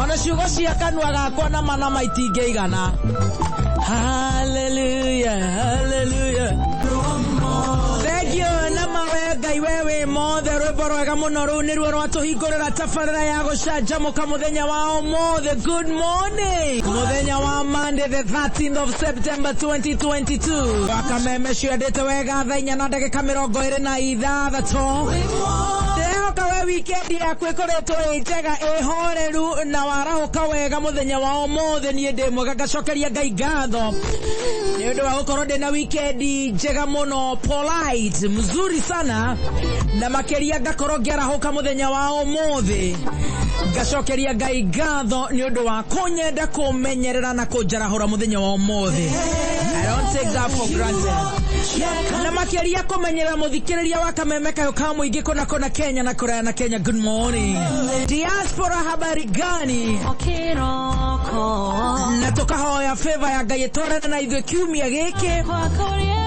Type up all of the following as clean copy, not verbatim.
Ona ciugo cia kanua gakwa na mana maitingĩigana. Hallelujah, hallelujah. Thank you na mawe Ngai we wĩ mothe. Rwĩmbo rwega mũno, rũu nĩruo rwatũhingũrĩra tabarĩra ya gũcanjamũka mũthenya wa ũmũthĩ. Good morning, mũthenya wa Monday, the 13th of September 2022. Wakameme ciendete wega, thaa 4 na ndagĩka 26. Ndĩrehoka we weekend yaku ĩkoretwo ĩ njega, ĩhoreru, na warahũka wega mũthenya wa ũmũthĩ. Niĩ ndĩ mwega, ngacokeria Ngai ngatho nĩ ũndũ wa gũkorwo ndĩ na weekend njega mũno, polite, mzuri sana, na makĩria ngakorwo ngĩarahũka mũthenya wa ũmũthĩ, ngacokeria Ngai ngatho nĩ ũndũ wa kũnyenda, kũmenyerera na kũnjarahũra mũthenya wa ũmũthĩ. I don't take that for granted. Na makĩria kũmenyerera mũthikĩrĩria wa Kameme Kayo ka mũingĩ kũna kũna Kenya na kũraya na Kenya. Good morning, diaspora, habari gani? Na tũkahoya favor ya Ngai ĩtwarane na ithuĩ kiumia gĩkĩ,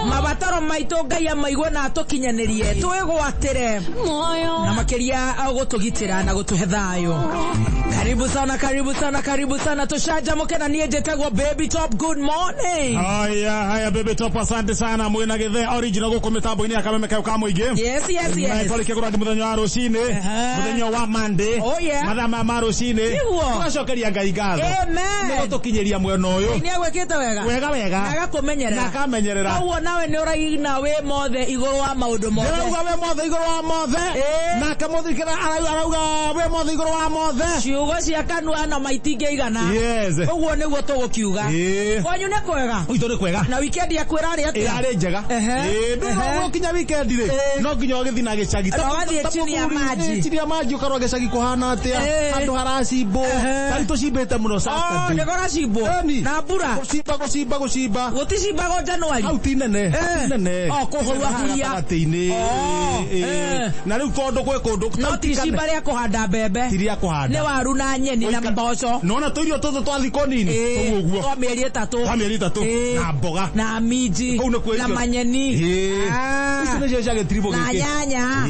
mabataro maitũ Ngai amaigue na atũkinyanĩrie, twĩgwatĩre, na makĩria gũtũgitĩra na gũtũhe thayũ. Karibu sana, karibu sana, karibu sana, tũcanjamũke. Na niĩ njĩtagwo Baby Top. Good morning. Haya haya, Baby Top, asante sana. Mwina githe original guku mitambo-inĩ ya Kameme Kayo ka mũingĩ. Yes. Twarĩkia kũrandi mũthenya wa rũcinĩ, mũthenya wa Monday, mathaa maya ma rũcinĩ. Tũgacokeria Ngai ngatho Amen. nĩ gũtũkinyĩria mwena ũyũ. Nĩ agwĩkĩte wega. Wega wega. Na agakũmenyerera. Na akamenyerera. Koguo nawe nĩ ũraina wĩ mothe igũrũ wa maũndũ mothe. Ndĩrauga wĩ mothe igũrũ wa mothe. Nake mũthikĩra arauga wĩ mothe igũrũ wa mothe. Ciugo cia kanua na maitingĩigana. Ũguo nĩguo tũgũkiuga. Kwanyu nĩ kwega? Gwitũ nĩ kwega. Na weekend yaku ĩrarĩ atĩa? Ĩrarĩ njega. Ndũrĩ kinya weekend rĩ, no nginya ũgĩthiĩ na gĩcagi. Na ũgathiĩ chini ya maji. Chini ya maji, ũkarora gĩcagi kũhana atĩa, handũ haracimbwo. Tari tũcimbĩte mũno Oh, Saturday. nĩ kũracimbwo? Ĩni. Na mbura? Gũcimba, gũcimba, gũcimba. Gũticimbagwo January? Hau ti nene, hau ti nene. Oh, kũhuahuria. Gatagatĩ-inĩ. Oh, Na rĩu tondũ gwĩ kũndũ No ti cimba rĩa kũhanda mbembe? Ti rĩa kũhanda. Nĩ waru na nyeni na mboco. Nona tũirio tũtũ twa thikũ nini, ũguo ũguo. Twa mĩeri 3. Twa mĩeri 3. Na mboga. Na minji. Kũu nĩkuo Na irio. manyeni. Icio nĩcio cia gĩtiribũ Na gĩkĩ. nyanya.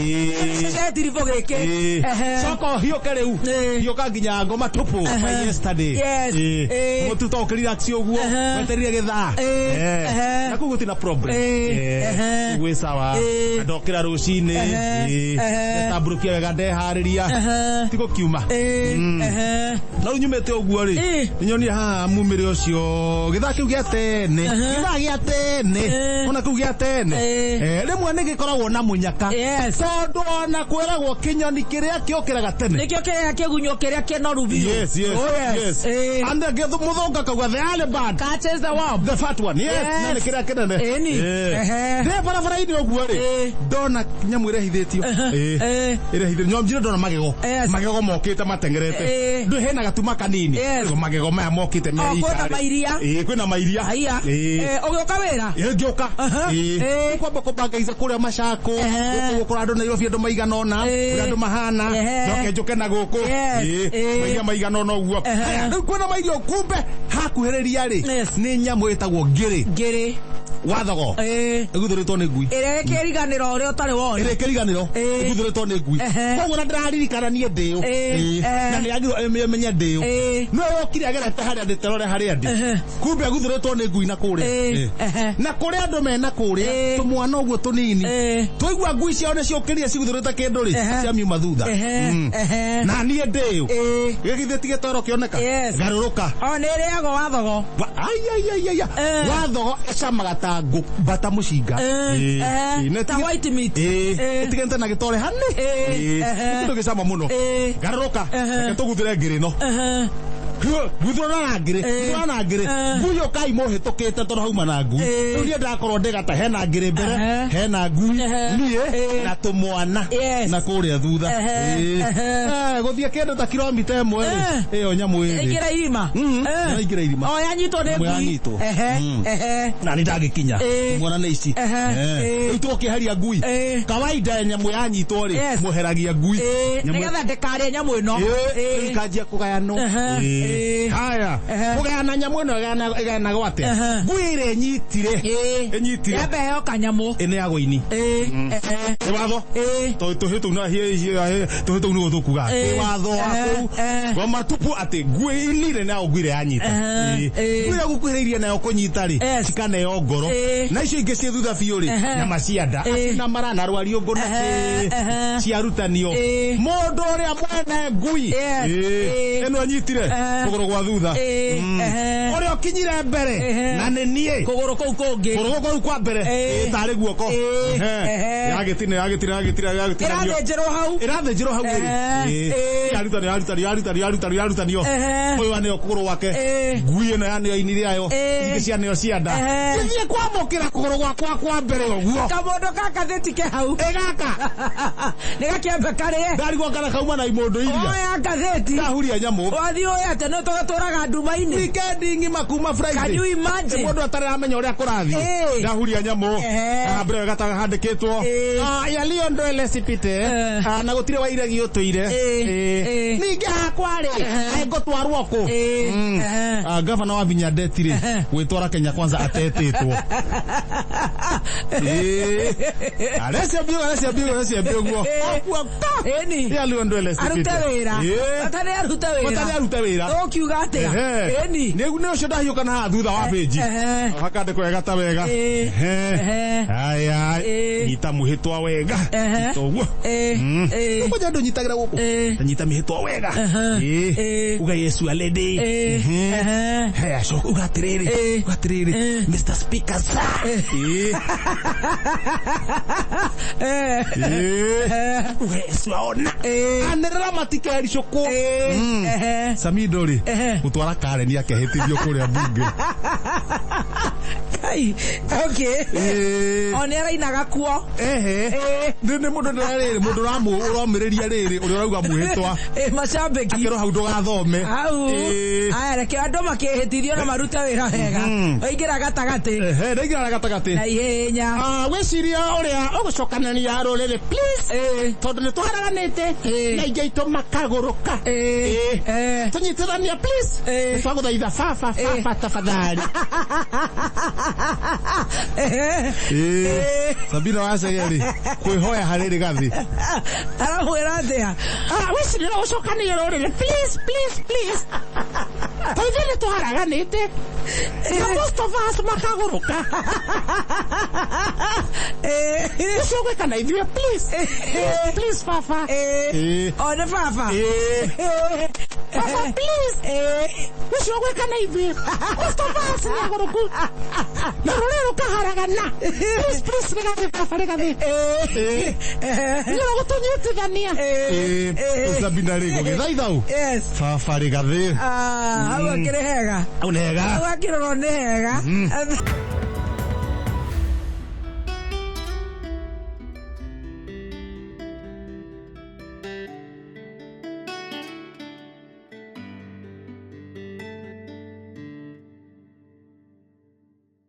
Icio cia gĩtiribũ gĩkĩ. Coka ũhiũke rĩu. Hiũka nginya ngoma tũpũ by yesterday. Mũtu to ũkĩrelax ũguo, weterire gĩthaa. Na kũu gũtirĩ na problem. Gwĩ sawa. Na ndokĩra rũcinĩ. Ndetambũrũkia wega, ndeharĩria. Ti gũkiuma. Na rĩu nyumĩte ũguo rĩ, nĩnyonire haha mumĩre ũcio gĩthaa kĩu gĩa tene, gĩthaa gĩa tene, ona kĩu gĩa tene. Rĩmwe nĩ gĩkoragwo na mũnyaka, tondũ ona kwĩragwo kĩnyoni kĩrĩa kĩũkĩraga tene nĩkĩo kĩrĩa kĩgunyũ kĩrĩa kĩnoru biũ. Yes. Oh, yes. And the mũthũngũ akauga the early bird catches the worm. The fat one, yes. Na nĩ kĩrĩa kĩnene. Ĩni. Ndĩ barabara-inĩ ũguo rĩ, ndona nyamũ ĩrehithĩtio. Ĩrehithĩtio nyonjire, ndona magego. Magego mokĩte mateng'erete. Ndũ hena gatuma kanini. Rĩu magego maya mokĩte me Oh, ika kwĩna rĩ. mairia. Kwĩna mairia. Haiya. Ũgĩũka wĩra? Ngĩũka. Kwamba kũbangaica kũrĩa Macakũ, gũkũ gũkũra andũ Nairobi, andũ maigana ũna, ũrĩa andũ mahana, njoke njũke na gũkũ. Mairia maigana ũna ũguo. Haya, rĩu kwĩna mairia, kumbe hakuhĩrĩria rĩ, nĩ nyamũ ĩtagwo ngĩrĩ. Ngĩrĩ. Wathogo ĩguthũrĩtwo nĩ ngui. Ĩrĩa ĩkĩriganĩro ũrĩa ũtarĩ wona. Ĩrĩa ĩkĩriganĩro ĩguthũrĩtwo nĩ ngui. Koguo na ndĩraririkana niĩ ndĩũ. Na nĩ yagĩrĩirwo ĩmenye ndĩũ. No yokire agerete harĩa ndĩ, terore harĩa ndĩ, kumbe aguthũrĩtwo nĩ ngui na kũrĩa. Na kũrĩa andũ mena kũrĩa, tũmwana ũguo tũnini, twaigua ngui ciao nĩ ciũkĩrire ciguthũrĩte kĩndũ rĩ, ciamiuma thutha. Na niĩ ndĩũ. Gĩgithĩ ti gĩtoro kĩoneka. Garũrũka. O nĩ ĩrĩagwo wathogo. Ai ai ai ai ai. Wathogo ĩcamaga ta ngũ mbata mũcinga. Na Ta white meat. Ĩtigĩte na gĩtore hani. Nĩ kĩndũ gĩcama mũno. Garũrũka, reke tũguthũre ngĩrĩ ĩno. Guthũra na ngĩrĩ, guthũra na ngĩrĩ. Ngui ũkai mũhĩtũkĩte tondũ hauma na ngui. Rĩu niĩ ndakorwo ndĩgata hena ngĩrĩ mbere, hena ngui, niĩ na tũmwana na kũrĩa thutha. Gũthiĩ kĩndũ ta kilomita 1 rĩ, ĩyo nyamũ ĩrĩ Ĩingĩra irima. Ĩraingĩra irima. O yanyitwo nĩ Nyamũ ngui. yanyitwo. Na nĩ ndagĩkinya. Mwana nĩ ici. Rĩu tũkĩeheria ngui. Kawaida nyamũ yanyitwo rĩ, mũheragia ngui. Nĩgetha ndĩkarĩe nyamũ ĩno. Rĩu ikanjia kũgayanwo. Ĩĩ. Haya, Ehe. kũgayana nyamũ ĩno ĩgayanagwo atĩa? Ehe. Ngui ĩrĩa ĩnyitire Ĩĩ. ĩnyitire Yambe heo kanyamũ. ĩneagwo ini. Ĩĩ. Ehe. Nĩ watho. Ĩĩ. Tũhĩ tũu na tũhĩ tũu nĩguo tũkuga. Ĩĩ. Nĩ watho wa Ehe. kũu Ehe. ngoma tupu atĩ ngui ini ĩneagwo ngui ĩrĩa yanyita. Ehe. Ĩĩ. Ĩĩ. Ngui ĩrĩa gũkuhĩrĩirie nayo kũnyita rĩ, Yes. cikaneo ngoro. Ĩĩ. Na icio ingĩ ciĩ thutha biũ rĩ, Ehe. nyama cia nda. Ĩĩ. Na mara na rwariũngũ na Ehe. kĩ Ehe. ciarutanio. Ĩĩ. Mũndũ ũrĩa mwene ngui. Yes. Ĩĩ. Ĩĩ. Ĩno anyitire Ehe. kũgũrũ gwa thutha. Ĩĩ. Mm. Ehe. Ũrĩa ũkinyire mbere Ehe. na nĩ niĩ Kũgũrũ kũu kũngĩ. kũrũgũ kũu kwa mbere Ĩĩ. ĩĩ, tarĩ guoko. Ĩĩ. Ehe. Ehe. Yagĩtina yagĩtina yagĩtina yagĩtinanio. Ĩrathĩnjĩrwo hau. Ĩrathĩnjĩrwo hau ĩrĩ. Ehe. Ĩĩ. Ĩĩ. Yarutanio yarutanio yarutanio yarutanio yarutanio. Ehe. Ũyũ aneo kũgũrũ gwake. Ĩĩ. Ngui ĩno yaneo ini rĩayo. Ĩĩ. Ingĩ cianeo cia nda. Ehe. Gĩthiĩ kwamũkĩra kũgũrũ gwakwa kwa mbere ũguo. Kamũndũ ka ngathĩti ke hau. Ĩ gaka. Nĩ gakĩambe karĩe. Ndarigwo kana kauma na imũndũ iria. Oya ngathĩti. Ndahuria nyamũ. Wathiĩ ũĩ atĩ nĩ tũgatũraga nduma-inĩ. Weekend ng'ima kuma Can Friday. you imagine? Mũndũ atarĩ aramenya ũrĩa kũrathiĩ. Ĩĩ. Ndahuria nyamũ. Ehe. Ah, mbere gataga handĩkĩtwo. Ĩĩ. Ah, yaliyo ndwele sipite. Eh. Ah, na gũtirĩ wa iregi ũtũire. Ĩĩ. Ĩĩ. Ĩĩ. Ningĩ hakwa rĩ, Ehe. ngũtwarwo kũ? Ĩĩ. Mm. Ehe. Ah, gavana wa Vinya Ndeti rĩ, Ehe. gwĩtwara Kenya Kwanza atetĩtwo. Ĩĩ. Arecia biũ, arecia biũ, arecia biũ guo. Ĩĩ. Ũguo ta. Ĩni. Yaliyo ndwele sipite. Arute wĩra. Ĩĩ. Bata nĩ arute wĩra. Bata nĩ arute wĩra. Ũkiuga atĩa? Ehe. Ĩni. Nĩ nĩ ũcio ndahiũka na haha thutha wa bĩnji. Ehe. Hakandĩkwo wega ta wega. Ĩĩ. Ehe. Ehe. Haya. Ĩĩ. Nyita mũhĩtwa wega. Ehe. Nyita ũguo. Ĩĩ. Mm. Ĩĩ. Ngoja andũ nyitagĩra gũkũ. Ĩĩ. Nyita mĩhĩtwa wega. Ehe. Ĩĩ. Ĩĩ. Uga Yesu aledi. Ĩĩ. Ehe. Ehe. Haya, coka uga atĩrĩrĩ. Ĩĩ. Uga atĩrĩrĩ. Ĩĩ. Mr. Speaker sir. Ĩĩ. Eh. Ĩĩ. Uga Yesu aona. Ĩĩ. Anĩrĩra matikericũkwo. Ĩĩ. Mm. Ehe. Samido rĩ, Ehe. gũtwara Karen akehĩtithio kũrĩa mbunge. Kai. Okay. Ĩĩ. O nĩ arainaga kuo. Ehe. Ĩĩ. Nĩ nĩ mũndũ ndĩra rĩrĩ, mũndũ ũramũromĩrĩria rĩrĩ, ũrĩa ũrauga mwĩhĩtwa. Ĩĩ, macambĩki. Akĩrwo hau ndũgathome. Hau. Ĩĩ. Aya, reke andũ makĩhĩtithio na marute wĩra wega. Mhm. Waingĩra gatagatĩ. Ehe, ndaingĩra gatagatĩ. Na ihenya. Ah, wĩciria ũrĩa ũgũcokanĩria rũrĩrĩ please Ĩĩ. tondũ nĩ tũharaganĩte Ĩĩ. na ingĩ aitũ makagũrũka. Ĩĩ. Ĩĩ. Ĩĩ. Tũnyitithania please. Ĩĩ. Nĩ twagũthaitha baba Ĩĩ. baba tafadhali. Ehe. Ĩĩ. Sabina wa Chegeri kwĩhoya harĩ Rigathi. Aramwĩra atĩa? Ah, wĩciria ũrĩa ũgũcokanĩria rũrĩrĩ please please please. Tondũ ithuĩ nĩ tũharaganĩte na most of us makagũrũka. Ĩĩ. Ũcio ũgwĩka na ithuĩ please. Please, please baba. Ĩĩ. Ĩĩ. O nĩ baba. Ĩĩ. Baba please. Ĩĩ. Ũcio ũgwĩka na ithuĩ most of us nĩ agũrũku na rũrĩrĩ rũkaharagana. Please please Rigathi baba Rigathi. Ĩĩ. Nĩ ũgũtũnyitithania. Ĩĩ. Ĩĩ. Sabina rĩ gũgĩthaithau. Yes. Baba Rigathi. Ah, hau akĩrĩ hega. Hau nĩ hega. Hau akĩrorwo nĩ hega.